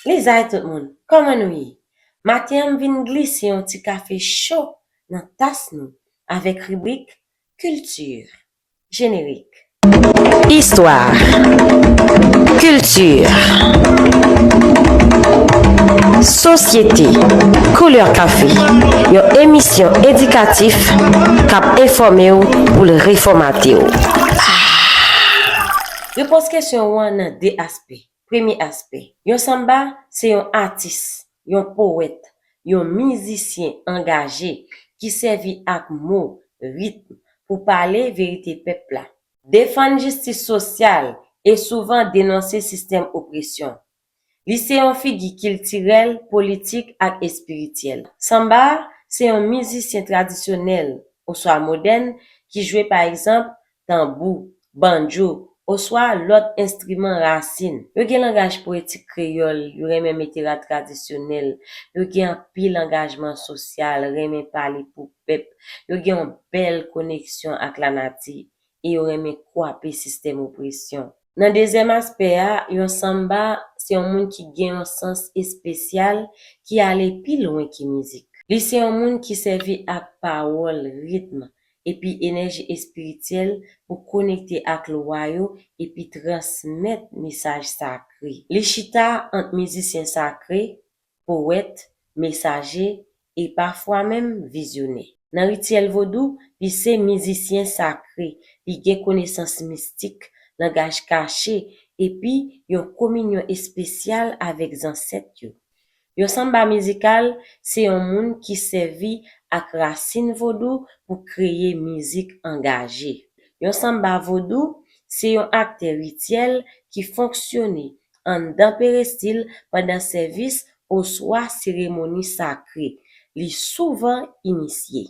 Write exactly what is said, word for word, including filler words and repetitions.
Lizay tout moun, kòman nou ye? Maten an m vin glise yon ti kafe cho nan tas nou avèk ribrik Kilti. Jenerik. Istwa, kilti, sosyete, koulè kafe, yon emisyon edikatif k ap enfòme w pou l refòmate w. Repons kesyon ou an nan de aspè. Premye aspè, yon sanba se yon atis, yon powèt, yon mizisyen angaje ki sèvi ak mo, ritm pou pale verite pèp la. Defann jistis sosyal e souvan denonse sistèm opresyon. Li se yon figi kiltirèl, politik ak espirityèl. Sanba a se yon mizisyen tradisyonèl oswa modèn ki jwe pa egzanp tanbou, bandjo, oswa lòt enstriman rasin. Yo gen langaj powetik kreyòl, yo renmen mete rad tradisyonèl, yo gen anpil angajman sosyal, renmen pale pou pèp, yo gen yon bèl koneksyon ak lanati e yo renmen kwape sistèm opresyon. Nan dezyèm aspè a, yon sanba se yon moun ki gen yon sans espesyal ki ale pi lwen ki mizik. Li se yon moun ki sèvi ak pawòl, ritm, epi enèji espirityèl pou konekte ak lwa yo epi transmèt mesaj sakre. Li chita ant mizisyen sakre, powèt, mesaje, e pafwa menm vizyonè. Nan rityèl vodou, li se mizisyen sakre, li gen konesans mistik, langaj kache, epi yon kominyon espesyal avèk zansèt yo. Yon sanba mizikal se yon moun ki sèvi ak rasin vodou pou kreye mizik angaje. Yon sanba vodou se yon aktè rityèl ki fonksyone anndan perestil pandan sèvis oswa seremoni sakre. Li souvan inisye.